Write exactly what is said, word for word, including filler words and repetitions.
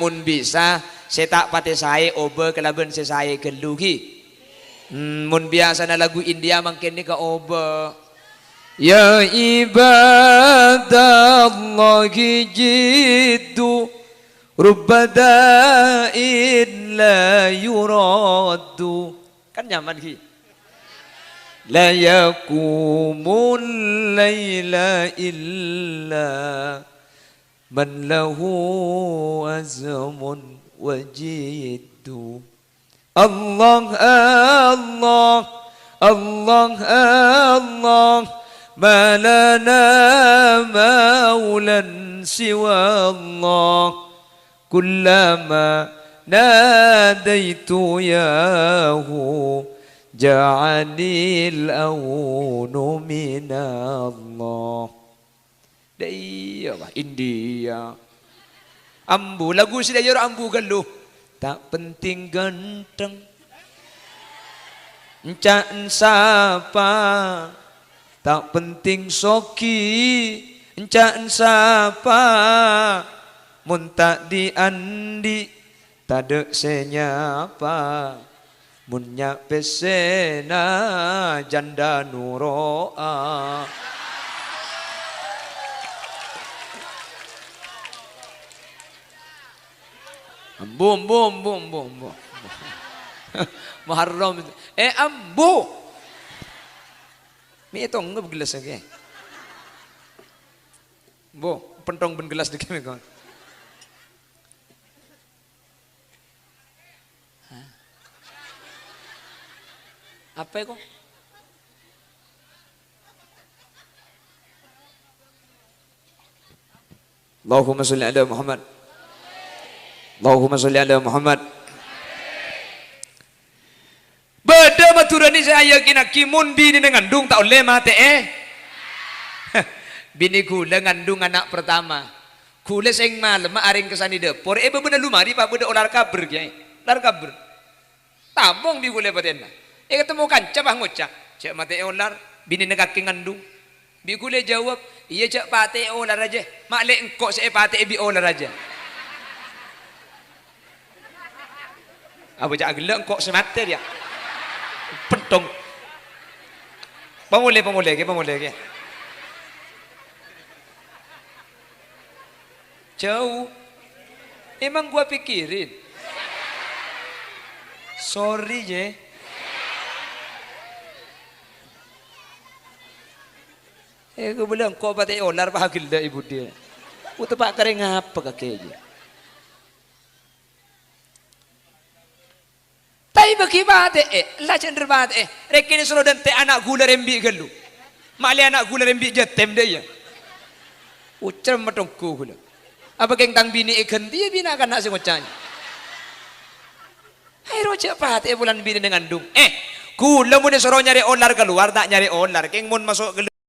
Mon bisa, sè ta' patè saè obâ kalabân sè saè ghâllu, ghi. Hmm, mon biyasana lagu India mangkèn nèka obâ. Ya ibadallahi jiddu, rubba da'in la yuraddu. Kan nyaman, ghi. La yaqumul laila illa man lahu azmun wa jiddu. Allah, Allah, Allah, Allah, ma lana maulan siwa Allah. Kullama nadaitu yahu ja'anil aunu minallah. Dâ' iyâ, wah, India. Ambu, lagu sè dâ' iyâ rowa ambu ghâllu. Ta' penting ghântheng. Ènca'na sapa. Ta' penting soghi. Ènca'na sapa. Mon ta' dhi'-andhi'. Tadâ' sè nyapa, mon nya' pèssèna jhândhâ noro'a. Ambu, ambu, ambu, ambu, ambu. Muharram. Eh, ambu. Mi' ètong ngebgelas lagi. Ambu, pentong bân gelas dâggi' mèko. Hah? Apa itu? Allahumma sholli ala Muhammad. Allahumma sholli ala Muhammad. Bâdâ Madhurâni sè ayakinaghi mon binèna ngandung ta' ollè matè'è. Binè ghulâ ngandung ana' pertama. Ghulâ sèng malemma arèng ka sanè dâpor, è bâbâna lumari pas bâdâ olar kabher, Kèyaè. Olar kabher. Tamong bi' ghulâ patèna. Èkatemmo kanca pas ngoca', "Jhâ' matè'è olar, binèna kakè ngandung." Bi' ghulâ jâwâb, "Iyâ, jhâ' patè'è olar rajâ. Ma' lè' engko' sè èpatè'è bi' olar rajâ." Apa jhâ' ghellâ' engko' sè matè, yâ? Pentong. Pamolè, pamolè, Kè, pamolè, Kè. Jhâu. Emang gua pikirin. Sorry, yâ. Eh, gua bilang, "Kok patè olar, Pak, ghellâ' è budi." Gua tepa' karè ngapa kakè, yâ? Tapè bâgi patè'è, la jhâ' ndher patè'è. Rèkèna soro dântè' ana' ghulâ rembi' ghâllu. Ma' lè ana' ghulâ rembi' jhâtèm dâ' iyâ. Ocèr matonggu ghulâ. Apa kèng tang binè èghântiyâ binè kana' sè ngoca'? Aèro jhâ' patè'è polana binèna ngandung. Eh, ghulâ mon èsoro nyarè olar kalowar, ta' nyarè olar. Kèng mon maso' ghâllu